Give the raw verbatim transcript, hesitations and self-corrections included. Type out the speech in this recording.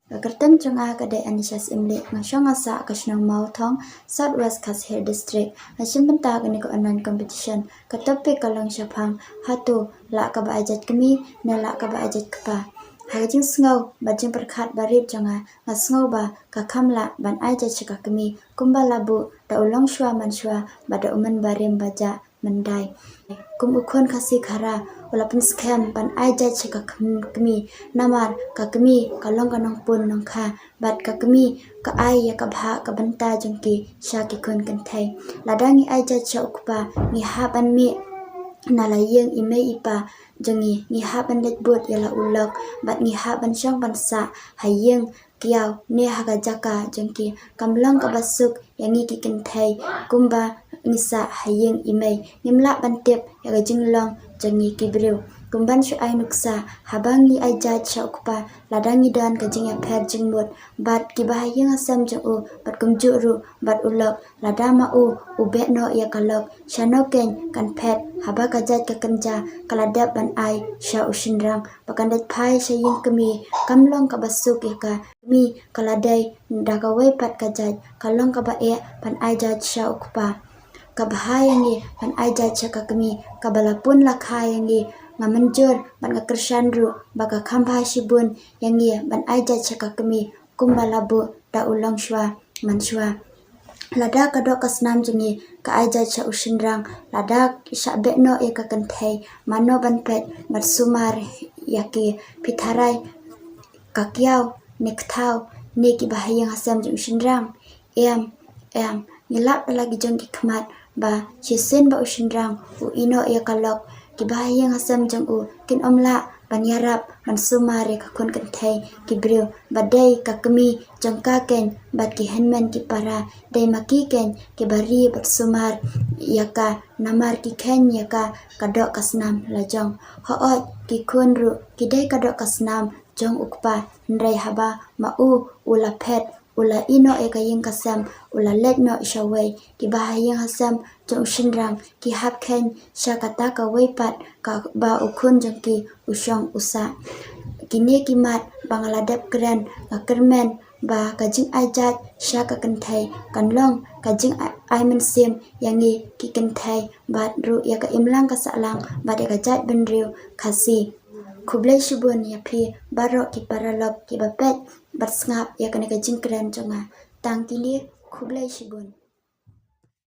Ka kyrteng jong nga ka dei Anisha Syiemlieh, nga shong nga sah ka shnong Mawthong, South West Khasi Hills District. Nga shim bynta kane ka online competition. Ka topic ka long shaphang hato lah kaba ai jait kmie ne lah kaba ai jait kpa. Ha ka jingsngew bad jingpyrkhat barit jong nga, nga sngew ba ka kham lah ban ai jait sha ka kmie kumba la buh da u longshuwa manshuwa bad da u mynbarim bajah myndai. Kum u khun Khasi Khara u la pynskhem ban ai jait sha ka khm-, kmie, namar ka kmie ka long ka nongpun nongkha bad ka kmie ka ai ïa ka bhah ka bynta jong ki sha ki khun kynthei. Lada ngi ai jait sha u kpa, ngi hap ban mih na la ïing i mei i pa jong ngi, ngi hap ban leit bud ïa la u lok bad ngi hap ban shong ban sah ha ïing kiaw ne ha ka jaka jong ki. Kam long kaba suk ïa ngi ki kynthei kumba ngi sah ha ïing i mei. Ngim lah ban tip ïa ka jinglong jong ngi ki briew. Kumban shu ai nuksa, haba ngi ai jait sha u kpa, lada ngi don ka jingïapher jingmut bad kiba ha ïing ha sem jong u bad kumjuh ruh bad u lok, lada ma u u beh noh ïa ka lok, shano keiñ kan phet haba ka jait ka kynja ka la dep ban ai sha u shynrang ba kan leit phai sha ïing kmie? Kam long kaba suk ïa ka. Kmie ka la dei da kawei pat ka jait, ka long kaba eh ban ai jait sha u kpa. Ka bha ïa ngi ban ai jait sha ka kmie kaba la pun la kha ïa ngi. Nga mynjur bad nga kyrshan ruh ba ka kham bha shibun ïa ngi ban ai jait sha ka kmie kumba la buh da u longshuwa manshuwa. Lada ka doh ka snam jong ngi ka ai jait sha u shynrang, lada shah beh noh ïa ka kynthei, mano ban peit bad sumar ïa ki? Phi tharai ka kiaw ne kthaw ne kiba ha ïing ha sem jong u shynrang? Em, em, ngi lap da la ki jong ki khmat ba shisien ba u shynrang u ïeh noh ïa ka lok, kiba ha ïing ha sem jong u kin ym lah ban ïarap ban sumar ïa ka khun kynthei ki briew. Ba dei ka kmie jong ka keiñ bad ki hynmen ki para, dei ma ki keiñ kiba ri bad sumar ïa ka, namar ki kheiñ ïa ka ka doh ka snam la jong. Hooid, ki khun ruh ki dei ka doh ka snam jong u kpa, hynrei haba ma u u la phet, u la ïeh noh ïa ka ïing ka sem, u la leit noh shawei, kiba ha ïing ha sem jong u shynrang ki hap kheiñ sha kata kawei pat kaba u khun jong ki u shong u sah. Kine ki mat ba nga la dep kren, nga kyrmen ba ka jingai jait sha ka kynthei kan long ka jingai mynsiem ïa ngi ki kynthei bad ruh ïa ka imlang ka sahlang bad ïa ka jaitbynriew Khasi. Khublei shibun ïa phi baroh ki paralok kiba peit bad sngap ïa kane ka jingkren jong nga. Tang kine, khublei shibun.